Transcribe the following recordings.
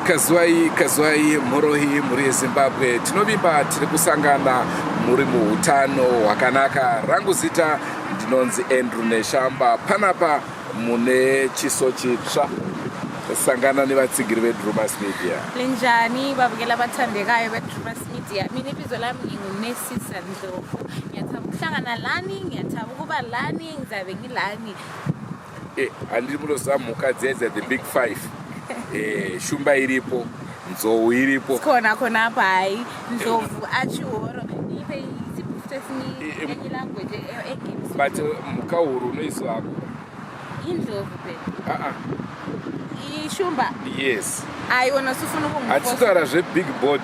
Kazwai kazwai mhorohi mhuri yeZimbabwe, tinovimba tiri kusangana muri muhutano hwakanaka. Rangu zita ndinonzi Andrew Neshamba. Panapa mune chiso chitsva, sangana nevatsigiri veDrumas Media. Linjani babukela abathandekayo beDrumas Media? Mina ibizo lami nginguNesisa Ndlovu. Ngiyathaba ukuhlangana lani, ngiyathaba ukuba lani, ngizabe ngilani. Handiri munoziva mhuka dzedza the big five. Shumba iripo, nzou iripo. Khona khonapha, hayi, ndlovu achihoro ipe isibufute language e. But mhuka huru unoizivako? Indlovu phela. Aa. Ishumba. Yes. Hayi, wona sufuna ukungifosa. Hatitaura zvebig board.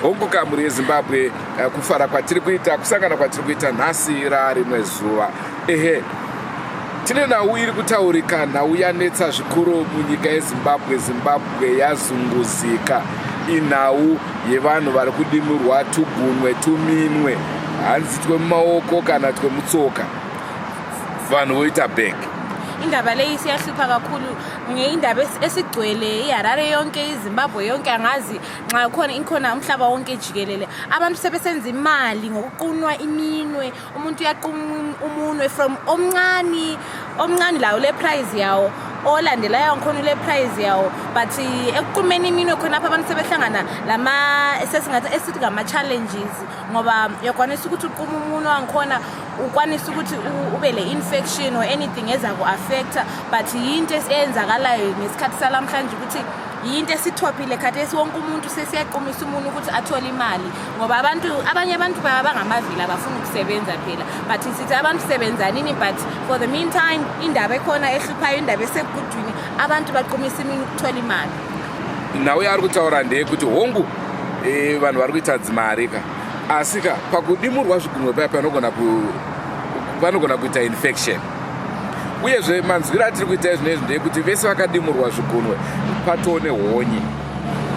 Hongu, kamuri yeZimbabwe, kufara kwatiri kuita, kusangana kwatiri kuita nhasi rarimwe zuva. Ehe, tine nhau iri kutaurika, nhau yanetsa zvikuru munyika yeZimbabwe. Zimbabwe yazunguzika. Inhau yevanhu vari kudimurwa tugunwe, tuminwe, hanzi twemumaoko kana twemutsoka, vanhu voita bag. Indaba leyi siyahlupha kakhulu, indaba esigcwele iHarare yonke, iZimbabwe yonke, angazi nxa khona inkhona, umhlaba wonke jikelele. Abantu sebesenza imali ngokuqunwa iminwe. Umuntu uyaquma umunwe from omncane omncane lawo le price yawo, olandelayo ngikhona ule price yawo, but ekuqumeni iminwe khonapho abantu sebehlangana lama sesingathi esithi ngama-challenges, ngoba uyakwanisa ukuthi uquma umunwe wangikhona, ukwanisa ukuthi ube le infection or anything ezaku-affecta. But yinto eyenzakalayo ngesikhathi salamhlanje, ukuthi yinto esithophile khathesi, wonke umuntu sesiyaqumisa umuntu ukuthi athole imali, ngoba abantu, abanye abantu bangamavila, abafuna ukusebenza phela. But sithi abantu sebenzanini, but for the meantime indaba ekhona ehluphayo, indaba esegudwini, abantu baqumisa imini ukuthola imali. Nhau yaari kutaura ndeyekuti hongu, vanhu vari kuita dzimari ka, asi ka pakudimurwa zvigunwe paya panogona kuita infection. Uyezve manzwiro atiri kuita izvino izvi ndeyekuti vese vakadimurwa zvigunwe patoo nehonye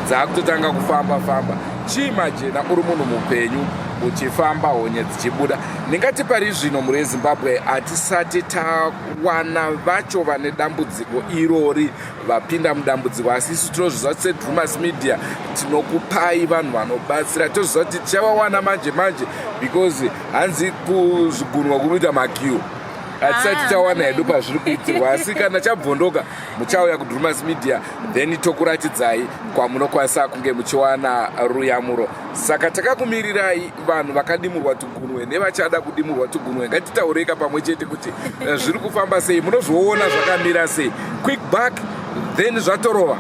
dzaakutotanga kufamba famba. Chii majena, uri munhu mupenyu uchifamba honye dzichibuda? Ndingati pari zvino mhuri yeZimbabwe hatisati tawana vacho vane dambudziko irori vapinda mudambudziko, asi isu tinozviziva kuti seDrumas Media tinokupai vanhu vanobatsira. Tozviziva kuti tichavawana manje manje, because hanzi kuzvigunwa kunoita maqueue. Hatisati tawana hedu pazviri kuitirwa, asi kana chabvondoka muchauya kuDrumas Media, then tokuratidzai kwamunokwanisa kunge muchiwana ruyamuro. Saka takakumirirai vanhu vakadimurwa tugunwe nevachada kudimurwa tugunwe. Ngatitaureka pamwe chete kuti zviri kufamba sei, munozviona zvakamira sei. Quick back, then zvatorova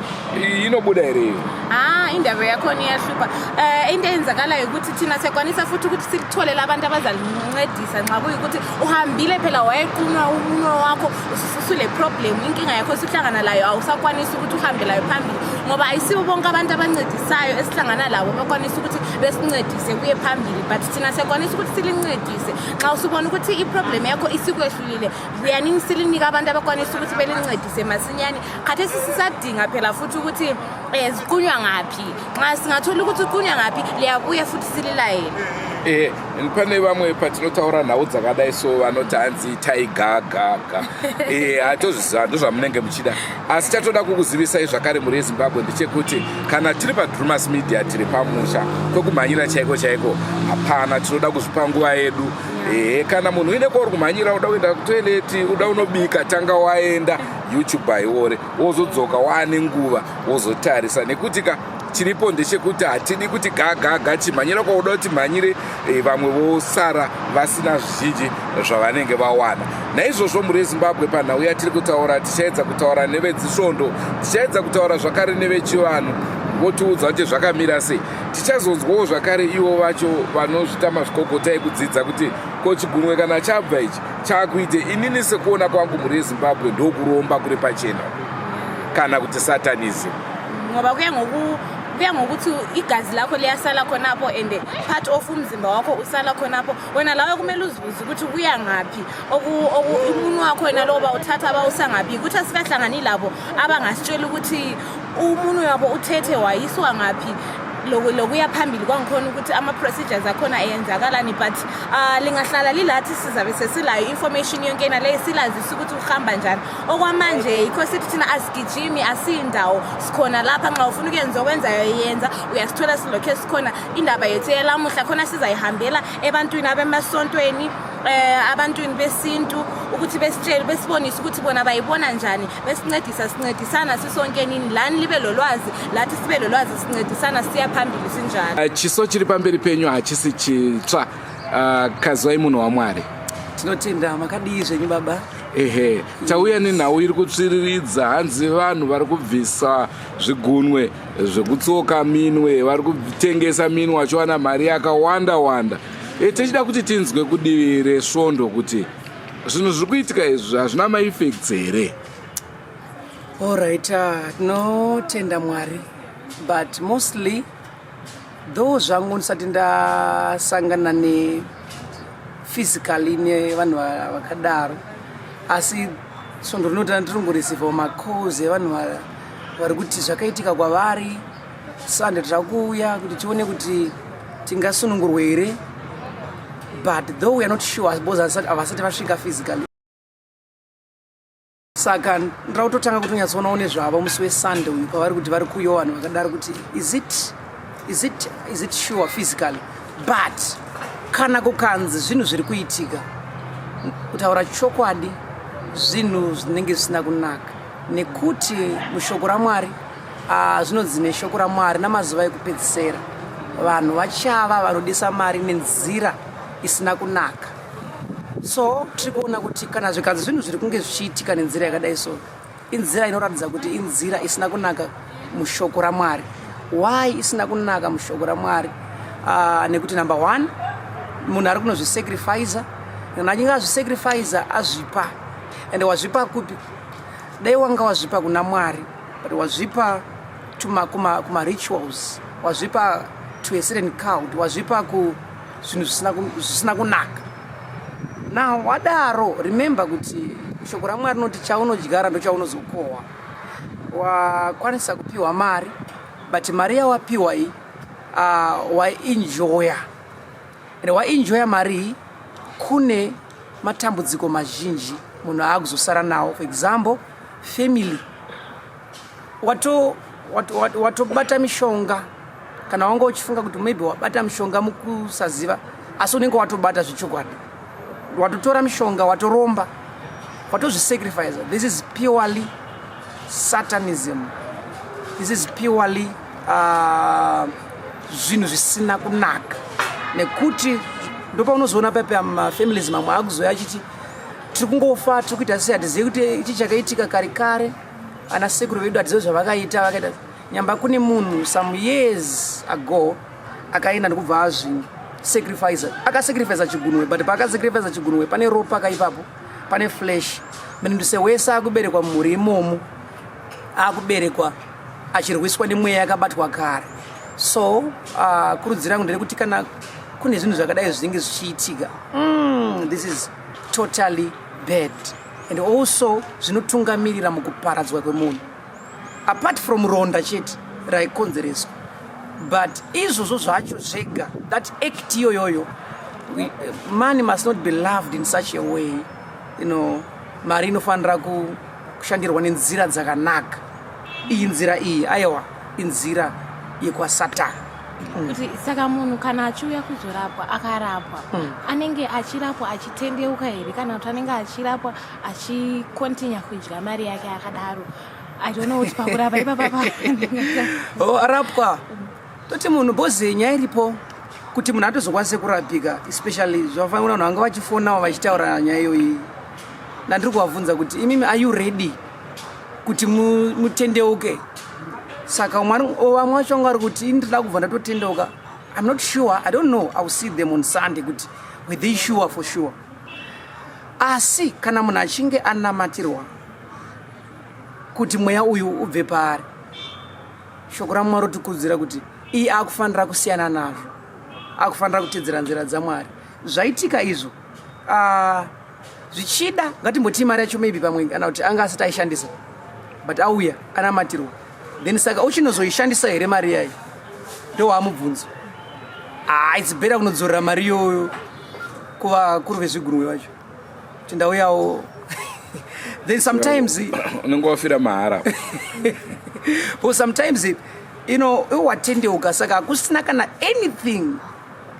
inobuda here iyo? Ah, indaba yakhona iyahlupha. Into eyenzakalayo ukuthi thina siyakwanisa futhi ukuthi sikutholele abantu abazalincedisa nxa kuyikuthi uhambile phela wayequnwa umunwe wakho, usule problem, inkinga yakho sihlangana layo, awusakwanisi ukuthi uhambe layo phambili, ngoba ayisibo bonke abantu abancedisayo esihlangana labo bakwanisa ukuthi besincedise kuye phambili. But thina siyakwanisa ukuthi silincedise nxa usubona ukuthi iproblem yakho isikwehlulile. Buyanini silinika abantu abakwanisa ukuthi belincedise masinyane. Khathesi sisadinga phela futhi ukuthi ziqunywa ngaphi. Nxa singathola ukuthi uqunywa ngaphi, liyabuya futhi sililayele. Pane vamwe patinotaura nhau dzakadai so vanoti hanzi itai gagaga. Hatozviziva ndozvamunenge muchida, asi chatoda kukuzivisai zvakare mhuri yeZimbabwe ndechekuti kana tiri paDrumas Media tiri pamusha, kwekumhanyira chaiko chaiko hapana. Tinoda kuzvipa nguva yedu. Ehe, kana munhu uine kwauri kumhanyira, uda kuenda kutoilet, uda unobika, tanga waenda YouTube haiore, wozodzoka waane nguva, wozotarisa, nekuti ka chiripo ndechekuti hatidi kuti gagaga chimhanyira kwauda kuti mhanyire, vamwe vosara vasina zvizhinji zvavanenge vawana. Naizvozvo mhuri yeZimbabwe, panhau yatiri kutaura tichaedza kutaura nevedzisvondo, tichaedza kutaura zvakare nevechivanhu, votiudza kuti zvakamira sei. Tichazonzwawo zvakare ivo vacho vanozvita mazvikokota ekudzidza kuti ko chigunwe kana chabva ichi chaakuite. Inini sekuona kwangu, mhuri yeZimbabwe, ndokuromba kuri pachena kana kuti satanism. Ngoba kuya ngokuthi igazi lakho liyasala khonapho and part of umzimba wakho usala khonapho. Wena lawe kumele uzibuze ukuthi kuya ngaphi umunwe wakho wena lowo, bawuthatha bawusa ngaphi, ukuthi asikahlangani labo abangasitshela ukuthi umunwe wabo uthethe wayiswa ngaphi. Lokuya phambili kwangikhona ukuthi ama-procedures akhona eyenzakalani, but lingahlala lilathi sizabe sesilayo information yonke naleyo, silazise ukuthi kuhamba njani. Okwamanje yikho sithi thina asigijimi, asiyindawo, sikhona lapha. Nxa ufuna ukuyenza okwenzayo, yenza, uyasithola, silokhe sikhona. Indaba yethu yelamuhla khona sizayihambela ebantwini abemasontweni, abantwini besintu, ukuthi besitshele, besibonise ukuthi bona bayibona njani, besincedisa, sincedisana sisonke nini lani libe lolwazi, lathi sibe lolwazi, sincedisana, siya phambili sinjalo. Chiso chiri pamberi penyu hachisi chitsva. Kazwai munhu waMwari. Tinotenda, makadii zvenyu baba? Ehe, tauya nenhau iri kutsviriridza. Hanzi vanhu vari kubvisa zvigunwe zvekutsoka, minwe, vari kutengesa minwe vachiwana mari yakawanda wanda. Tichida kuti tinzwe kudivi resvondo kuti zvinhu zviri kuitika izvi hazvina maeffects here? Alright, tinotenda Mwari, but mostly though zvangu ndisati ndasangana nephysically nevanhu vakadaro, asi svondo rinoti ndiringoreceivawo macalls evanhu vari kuti zvakaitika kwavari. Sande tira kuuya kuti tione kuti tingasunungurwe here, but though we are not sure because havasati vasvika physically. Saka ndira kutotanga kutonyatsoonawo nezvavo musi weSunday uyu pavari kuti vari kuuyawo vanhu vakadaro, kuti is it sure physically? But kana kukanzi zvinhu zviri kuitika, kutaura chokwadi, zvinhu zvinenge zvisina kunaka, nekuti mushoko raMwari, zvinonzi neshoko raMwari, namazuva ekupedzisera vanhu vachava vanodisa mari nenzira isina kunaka. So tiri kuona kuti kana zvikanzi zvinhu zviri kunge zvichiitika nenzira yakadai, so inzira inoratidza kuti inzira isina kunaka mushoko raMwari. Why isina kunaka mushoko raMwari? Nekuti number one, munhu ari kunozvisacrifica. Kana achinge azvisacrifica, azvipa, ende wazvipa kupi? Dai wanga wazvipa kuna Mwari, but wazvipa kumarituals, wazvipa to a certain cult, wazvipa kuzvinhu zvisina kunaka. Now wadaro, remember kuti shoko raMwari rinoti chaunodyara ndochaunozokohwa. Wakwanisa kupiwa mari, but mari yawapiwa iyi, waenjoya, and waenjoya mari iyi, kune matambudziko mazhinji munhu aakuzosara nawo. For example, family, watobata wato, wato mishonga. Kana wanga uchifunga kuti maybe wabata mishonga mukusaziva, asi unenge watobata zvechokwadi, watotora mishonga, watoromba, watozvisacrifice. This is purely satanism. This is purely zvinhu zvisina kunaka, nekuti ndopaunozoona pepe mafamilies mamwe akuzoya achiti tiri kungofa, tiri kuita sei, hatizivi kuti ichi chakaitika kare kare, ana sekuru vedu hatizivi zvavakaita, vakaita nyamba. Kune munhu some years ago akaenda ndikubva azvisacrifice, akasacrifice chigunwe, but paakasacrifice chigunwe pane ropa kaipapo, pane flesh. Munhu wese akuberekwa mumhuri imomo akuberekwa achirwiswa nemweya yakabatwa kare. So kurudziro yangu nderekuti kana kune zvinhu zvakadai zvinenge zvichiitika, this is totally bad, and also zvinotungamirira mukuparadzwa kwemunhu, apart from ronda chete raikonzereswa. But izvozvo zvacho zvega, that act iyoyoyo, money must not be loved in such a way. Mari inofanira kushandirwa nenzira dzakanaka. Iyi nzira iyi, aiwa, inzira yekwasatani. Kuti saka munhu kana achiuya kuzorapwa, akarapwa, anenge achirapwa achitendeuka here, kana kuti anenge achirapwa achikontinya kudya mari yake akadaro? I don't know kuti pakurapa ipapapa. Oh, arapwa, toti munhu bhozi, nyaya iripo kuti munhu atozokwanise kurapika, especially zvafanira vanhu vanga vachifonawo vachitaura nyaya iyoyi, ndandiri kuvabvunza kuti imimi, are you ready kuti mutendeuke? Saka vamwe vacho vanga vari kuti ini ndinoda kubva ndatotendeuka. I'm not sure, I don't know, I will see them on Sunday kuti were they sure for sure. Asi kana munhu achinge anamatirwa kuti mweya uyu ubve paari, shoko raMwari rotikurudzira kuti iye akufanira kusiyana nazvo, akufanira kutedzera nzira dzaMwari. Zvaitika izvo, zvichida ngatimbotii mari yacho maybe pamwe kana kuti anga asati aishandisa, but auya anamatirwa, then saka uchinozoishandisa here mari yayo? Ndowamubvunzo. Ah, it's better kunodzorera mari iyoyo kuvakuru vezvigunwe vacho kuti ndauyawo. Then sometimes unenge wafira mahara. But sometimes iwe watendeuka, saka hakusina kana anything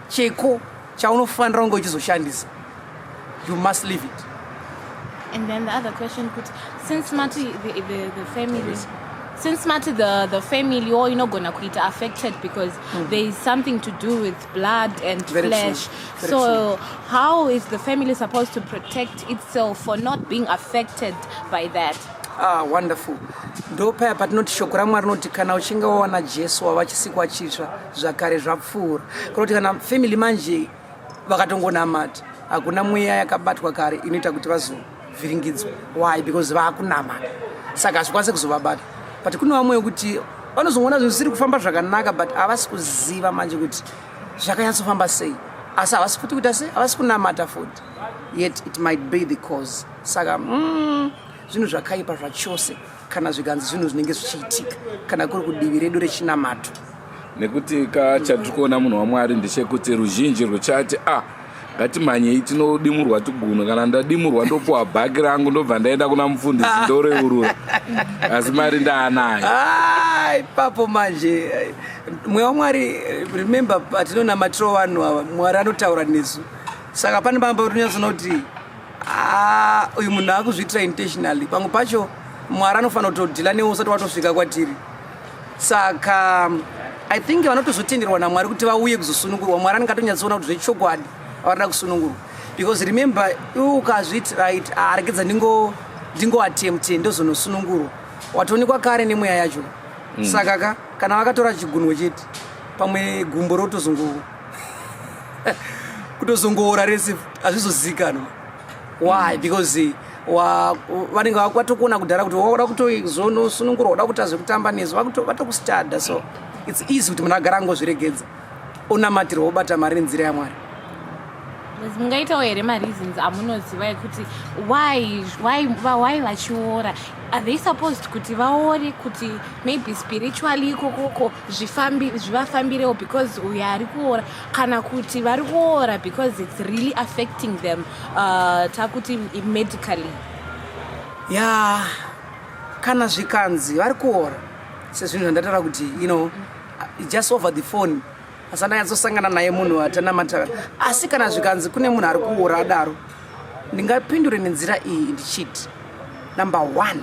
cheko chaunofanira kunge uchizoshandisa. You must leave it. And then the other question kuti since mati the family, since mati the family or inogona kuita affected because there is something to do with blood and Very true. flesh, Very so how is the family supposed to protect itself for not being affected by that? Ah, wonderful. Ndo paya patinoti shoko raMwari rinoti kana uchinge wawana Jesu, wava chisikwa chitsva, zvakare zvapfuura. Kana kuti kana family manje vakatongonamata, hakuna mweya yakabatwa kare inoita kuti vazovhiringidzwa. Why? Because vaakunamata, saka hazvikwanisi kuzovabata. But kune vamwe wekuti vanozongoona zvinhu zvisiri kufamba zvakanaka, but havasi kuziva manje kuti zvakanyatsofamba sei, asi havasi futi kuita sei, havasi kunamata futi, yet it might be the cause. Saka zvinhu zvakaipa zvachose kana zvikanzi zvinhu zvinenge zvichiitika kana kuri kudivi redu rechinamato. Nekuti ka chatiri kuona, munhu waMwari, ndechekuti ruzhinji ruchati, "A, ngatimhanyei tinodimurwa tugunwe. Kana ndadimurwa, ndopuwa bhaki rangu, ndobva ndaenda kuna mufundisi, ndoreurura, asi mari ndaanayo." Ah, ipapo manje mweya waMwari, remember, patinonamatirawo vanhu ava, Mwari anotaura nesu. Saka pane pamba patinonyatsoona kuti, ah, uyu munhu akuzviitira intentionally. Pamwe pacho Mwari anofanira kutodhila newe usati watosvika kwatiri. Saka I think vanotozotenderwa naMwari kuti vauye kuzosunungurwa, Mwari anenge atonyatsoona kuti zvechokwadi varida kusunungurwa. Because remember, iwe ukazviti, "Right, aregedza ndingoatempte, ndozonosunungurwa," watoonekwa kare nemweya yacho. Saka ka kana vakatora chigunwe chete, pamwe gumbo rotozongo kutozongoora rese, hazvizozikanwa. Why? Because vanenge vatokuona kudhara kuti wauda kutozonosunungurwa, uda kuita zvekutamba nezvo, vatokustada. So it's easy kuti munhu agara angozviregedza, onamatirwa, obata mari nenzira yaMwari. Mungaitawo here mareasons amunoziva ekuti why vachiora? Are they supposed kuti vaore kuti maybe spiritually ikokoko zvivafambirewo because uyo ari kuora, kana kuti vari kuora because it's really affecting them, takuti medically? Ya, kana zvikanzi vari kuora sezvinhu zvandataura kuti just over the phone, asi andanyatsosangana naye munhu atanamata. Asi kana zvikanzi kune munhu ari kuora adaro, ndingapindure nenzira iyi ndichiti, number one,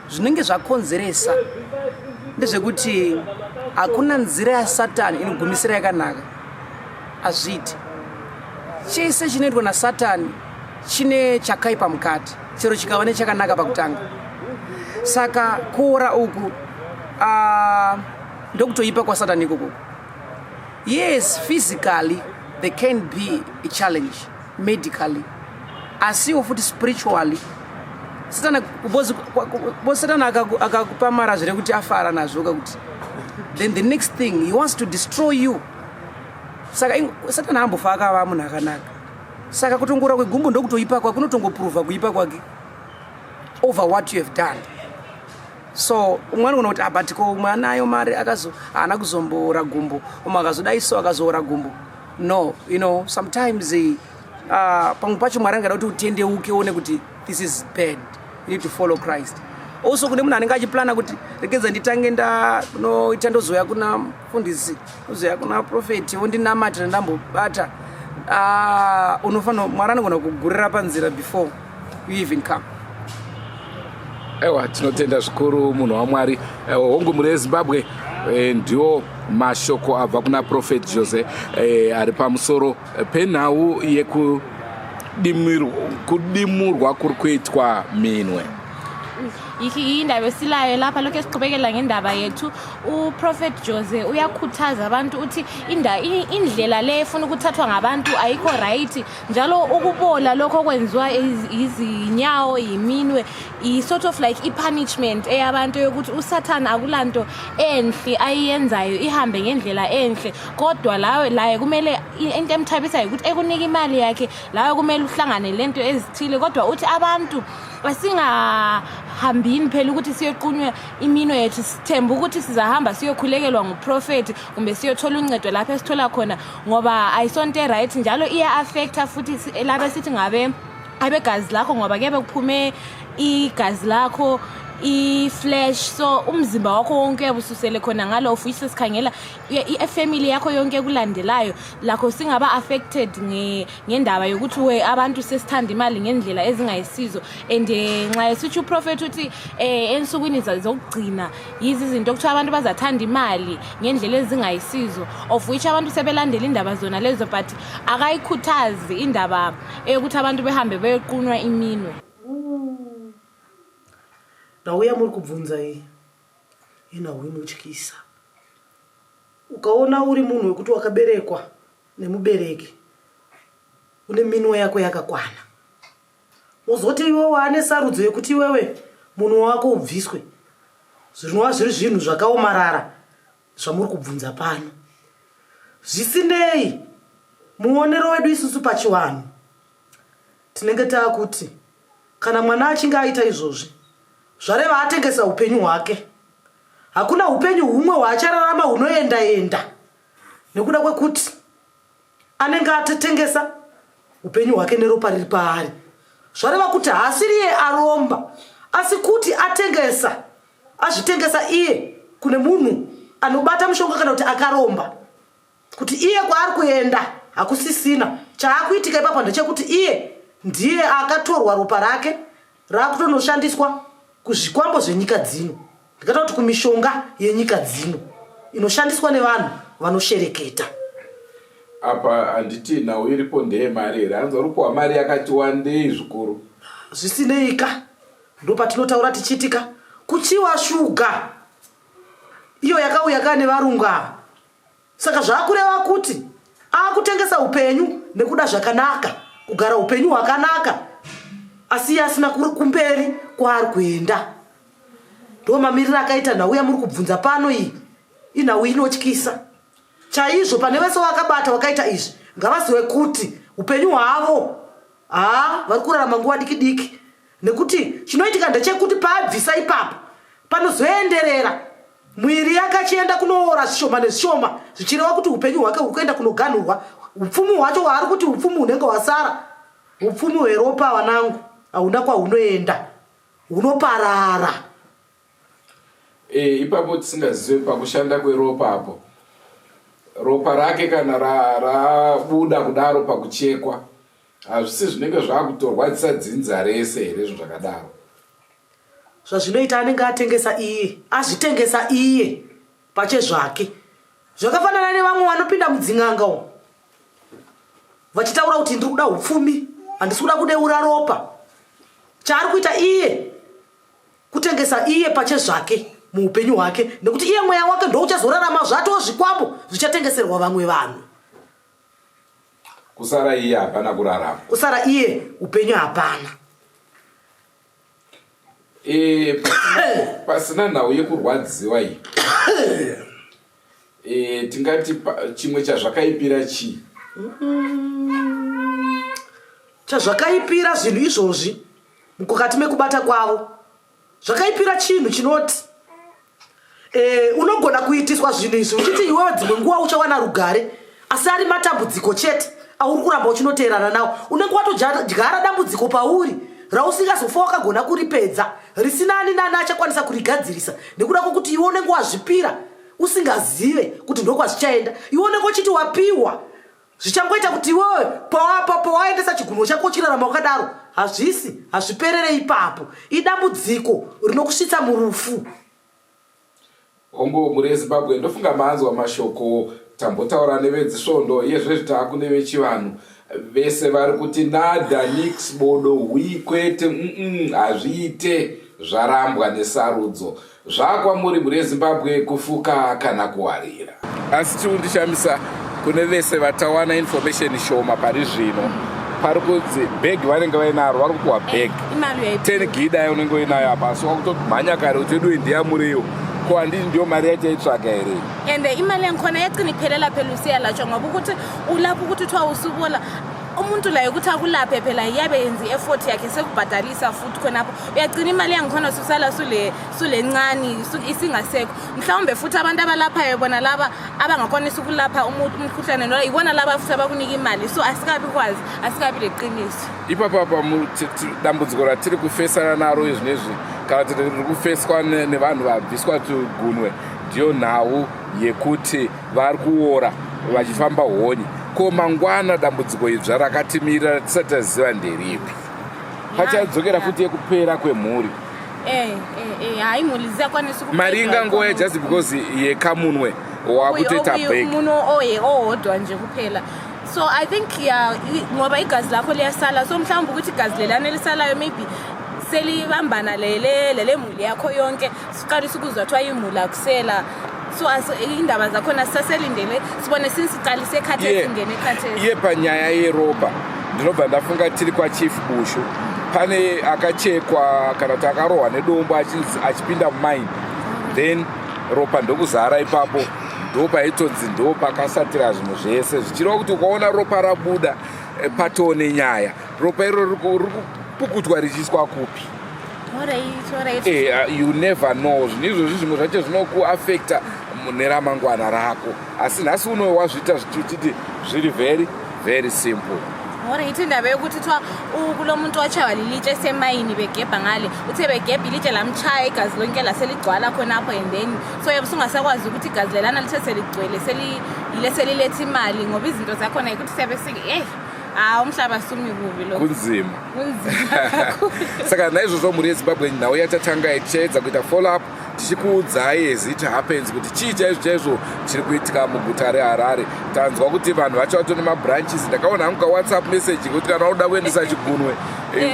zvinenge zvakonzeresa ndezvekuti hakuna nzira yaSatani inogumisira yakanaka. Hazviiti. Chese chinoitwa naSatani chine chakaipa mukati, chero chikava nechakanaka pakutanga. Saka kuora uku ndokutoipa kwaSatani ikokoko. Yes, physically there can be a challenge medically, asiwo futi spiritually Satana, because Satana akakupa mara zvirekuti afara nazvo kakuti, then the next thing he wants to destroy you. Saka Satana ambofa akava munhu akanaka. Saka kutongora kwegumbo ndokutoipa kwake, kunotongoprova kuipa kwake over what you have done. So umwe anogona kuti, "But ko umwe anayo mari, akazo haana kuzomboora gumbo, umwe akazodai so akazoora gumbo." No, sometimes pamwe pacho Mwari angada kuti utendeuke, uone kuti this is bad, you need to follow Christ. Also kune munhu anenge achiplana kuti, "Regedza nditange ndanoita, ndozoya kuna mufundisi, ndozoya kuna profeti, wondinamatira ndambobata." Unofanira, Mwari anogona kugurira panzira before you even come. Aiwa, tinotenda zvikuru, munhu waMwari. Hongu, mhuri yeZimbabwe, ndiwo mashoko abva kuna Prophet Jose ari pamusoro penhau yekudimurwa kuri kuitwa minwe. Iki indaba esilayo lapha. Lokhu esiqhubekela ngendaba yethu, uProphet Jose uyakhuthaza abantu uthi indlela le efuna ukuthathwa ngabantu ayikho right, njalo ukubola lokho okwenziwa izinyawo, yiminwe, i-sort of like i-punishment eyabantu yokuthi uSathane akulanto enhle ayiyenzayo ihambe ngendlela enhle, kodwa lawe laye kumele into emthabisayo ukuthi ekunika imali yakhe, lawe kumele uhlangane lento ezithile. Kodwa uthi abantu Singasahambini phela ukuthi siyoqunywa iminwe yethu, sithemba ukuthi sizahamba siyokhulekelwa nguprofethi kumbe siyothola uncedo lapho esithola khona, ngoba ayisonto e-right, njalo iya-affecta futhi laba esithi ngabe abegazi lakho, ngoba kuyabe kuphume igazi lakho i-flesh, so umzimba wakho wonke uyabe ususele khona ngalo, futhi sesikhangela ifamily yakho yonke ekulandelayo lakho singaba affected ngendaba yokuthi we abantu sesithanda imali ngendlela ezingayisizo. And nxa esitsho uprofethi uthi ensukwini zokugcina yizi izinto okuthiwa abantu bazathanda imali ngendlela ezingayisizo, of which abantu sebelandela indaba zona lezo, but akayikhuthazi indaba eyokuthi abantu behambe beyoqunwa iminwe. Nhau yamuri kubvunza iyi inhau inotyisa. Ukaona uri munhu wekuti wakaberekwa nemubereki une minwe yako yakakwana, wozoti iwe waane sarudzo yekuti iwewe munwe wako ubviswe, zvinova zviri zvinhu zvakaomarara zvamuri kubvunza pano. Zvisinei, muonero wedu isusu pachivanhu tinenge taakuti kana mwana achinge aita izvozvi, zvareva atengesa upenyu hwake. Hakuna upenyu humwe hwaachararama hunoenda enda, nekuda kwekuti anenge atetengesa upenyu hwake neropa riri paari. Zvareva kuti haasiriye aromba, asi kuti atengesa, azvitengesa iye kune munhu anobata mushonga kana kuti akaromba, kuti iye kwaari kuenda hakusisina. Chaakuitika ipapo ndechekuti iye ndiye akatorwa ropa rake raakutonoshandiswa kuzvikwambo zvenyika dzino, ndikata kuti kumishonga yenyika dzino inoshandiswa nevanhu vanoshereketa. Apa handiti nhau iripo ndeyemari here? Hanzi uri kupiwa mari yakati wandei zvikuru. Zvisineika, ndopatinotaura tichiitika kuchiwa shuga iyo yakauya ka nevarungu ava. Saka zvakureva kuti akutengesa upenyu nekuda zvakanaka, kugara upenyu hwakanaka, asi iye asina kumberi kwaari kuenda. Ndo mamiriro akaita nhau yamuri kubvunza pano iyi. Inhau inotyisa chaizvo. Pane vese vakabata vakaita izvi, ngavazive kuti upenyu hwavo haa vari kurarama nguva diki diki, nekuti chinoitika ndechekuti paabvisa ipapo panozoenderera mwiri yake achienda kunoora zvishoma nezvishoma, zvichireva kuti upenyu hwake huri kuenda kunoganhurwa. Upfumi hwacho hwaari kuti upfumi hunenge hwasara, upfumi hweropa vanangu, hauna kwahunoenda, hunoparara. Ipapo tisingazive pakushanda kweropa apo, ropa rake kana rabuda kudaro pakuchekwa, hazvisi zvinenge zvakutorwadzisa dzinza rese here zvinhu zvakadaro? Zvazvinoita, anenge atengesa iye, azvitengesa iye pachezvake. Zvakafanana nevamwe vanopinda mudzin'anga umu vachitaura kuti ndiri kuda upfumi, handisi kuda kudeura ropa. Chaari kuita iye kutengesa iye pachezvake muupenyu hwake, nekuti iye mweya wake ndouchazorarama zvatoo zvikwambo zvichatengeserwa vamwe vanhu. Kusara iye hapana kurarama. Kusara iye upenyu hapana. Pasina nhau yekurwadziwa iyi, tingati chimwe chazvakaipira chii? Chazvakaipira zvinhu izvozvi mukati mekubata kwavo, zvakaipira chinhu chinoti unogona kuitiswa zvinhu izvi uchiti iwewe dzimwe nguva uchawana rugare, asi ari matambudziko chete auri kuramba uchinoteerana nawo. Unenge watodyara dambudziko pauri rausingazofa wakagona kuripedza, risina ani nani achakwanisa kurigadzirisa, nekuda kwokuti iwe unenge wazvipira usingazive kuti ndokwazvichaenda. Iwe unenge uchiti wapiwa zvichangoita kuti iwewe pawaendesa chigunwe chako uchirarama wakadaro. Hazvisi, hazviperere ipapo, idambudziko rinokusvitsa murufu. Hongu, mhuri yeZimbabwe, ndofunga manzwa mashoko. Tambotaura nevedzisvondo, iyezvezvi taakune vechivanhu. Vese vari kuti nada, nix, bodo, hwi, kwete, hazviite, zvarambwa nesarudzo. Zvakwamuri mhuri yeZimbabwe kufuka kana kuwarira. Asi chikundishamisa, kune vese vatawana information shoma pari zvino, pari kunzi bhegi vanenge vainaro, vari kupiwa bhegi 10 gida unenge uinayo apa, asi wakutomhanya kare kuti wedu ndiyamuriwo ko handiti ndiyo mari yachaitsvaga here? And imali yangikhona yagcina iphelela phela usiyalatshwa, ngoba ukuthi ulapho ukuthi kuthiwa usubola. Umuntu laye ukuthi akulaphe phela iyabe yenza i-effort yakhe, sekubhadalisa futhi khonapho uyagcina imali yangikhona susala sulencane isingasekho. Mhlawumbe futhi abantu abalaphayo bona laba abangakwanisa ukulapha umkhuhlane no ibona laba futhi abakunika imali, so asikabi kwazi, asikabi leqiniso. Ipapapa dambudziko ratiri kufesana naro izvinezvi, kana kuti riri kufeswa nevanhu vabviswa tugunwe, ndiyo nhau yekuti vari kuora vachifamba honye. Ko mangwana dambudziko idzva rakatimirira tisati taziva nderipi? Pachadzokera futi yekupera kwemhuri. Hayi, mhuri dziyakwanisa. Mari ingangouya just because yekamunwe wakutoita bag. Muno oye owodwa nje kuphela. So I think, ya, ngoba igazi lakho liyasala, so mhlawumbe ukuthi igazi lelana elisalayo maybe selibambana lele lemuli yakho yonke, siqalisa ukuzwa kuthiwa imuli akusela. So indaba zakhona sisaselindele sibone, since siqalise khathesi, ngene khathesi. Iye, panyaya yeropa ndinobva ndafunga tiri kwaChief Bushu, pane akachekwa kana kuti akarohwa nedombo achipinda mumaini, then ropa ndokuzara ipapo. Ndo paitonzi ndo pakasatira zvinhu zvese, zvichireva kuti ukaona ropa rabuda, patoo nenyaya. Ropa iro riri kupukutwa richiiswa kupi? Alright. You never know. Zvinhu izvozvi zvimwe zvacho zvinokuafecta neramangwana rako, asi nhasi uno wazviita zvichiti zviri very very simple. Alright, indaba yokuthi kuthiwa kulo muntu watshaywa lilitshe esemayini, begebha ngale, uthe begebha ilitshe lamtshaya, igazi lonke laseligcwala khonapho, and then so yabe usungasakwazi ukuthi igazi lelana lithe seligcwele yile seliletha imali, ngoba izinto zakhona yikuthi siyabe sike hayi, umhlaba sumi kubi lo. Kunzima. Kunzima kakhulu. Saka naizvozvo, mhuri yeZimbabwe, nhau yatatanga tichaedza kuita follow up, tichikuudzai as it happens kuti chii chaizvo chaizvo chiri kuitika muguta reHarare. Tanzwa kuti vanhu vacho vato nemabranches. Ndakaona hangu kaWhatsApp message kuti kana uda kuendesa chigunwe,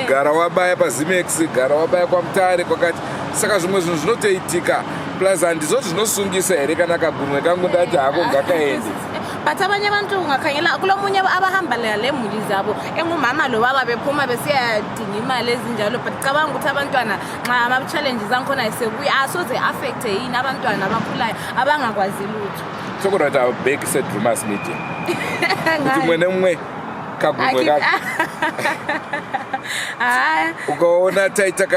gara wabaya paZimex, gara wabaya kwaMutare kwakati. Saka zvimwe zvinhu zvinotoitika, plus handizoti zvinosungisa here kana kagunwe kangu ndati hako ngakaende. But abanye abantu ungakhangela kulomunye abahamba le muli zabo, engumama lo baba, bephuma besiyadinga imali ezinjalo, but cabanga ukuthi abantwana nxa ama-challenges angikhona esebuya, asoze affecte yini abantwana abakhulayo abangakwazi lutho? Togona kuita bhegi seDrumas Media kuti mumwe nemumwe kagumwe kako. Hayi. Ukaona taita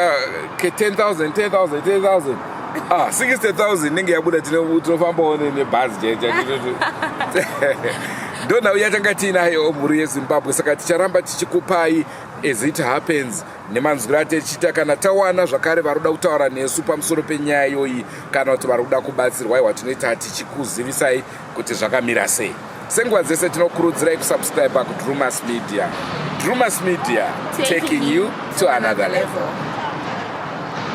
ke 10,000, 10,000, 10,000, ah, 60,000 inenge yabuda. Tinofambawo nebhazi. Ndo nhau yatanga tiinayo, mhuri yeZimbabwe. Saka ticharamba tichikupai as it happens nemanzwiro atichiita. Kana tawana zvakare vari kuda kutaura nesu pamusoro penyaya iyoyi, kana kuti vari kuda kubatsirwa, aiwa, tinoita tichikuzivisai kuti zvakamira sei. Senguva dzese tinokurudzirai kusubscribe kuDrumas Media. Drumas Media, taking you to another level.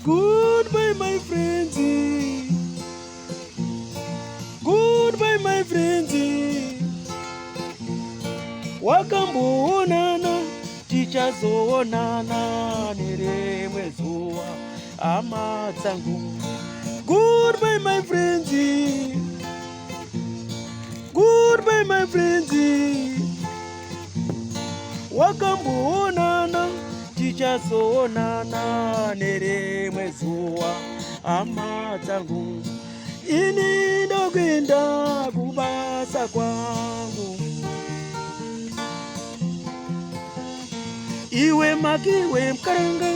Goodbye, my friends. Goodbye, my friends. Wakamboonana, tichazoonana nerimwe zuva, hama dzangu. Goodbye, my friends. Goodbye, my friends. Wakamboonana, tichazoonana nerimwe zuva, hama dzangu. Ini ndokuenda kubasa kwangu. Iwe makiwe mukaranga.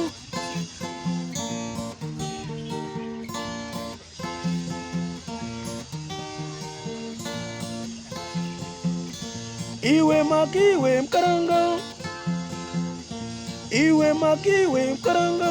Iwe makiwe mukaranga. Iwe makiwe mukaranga.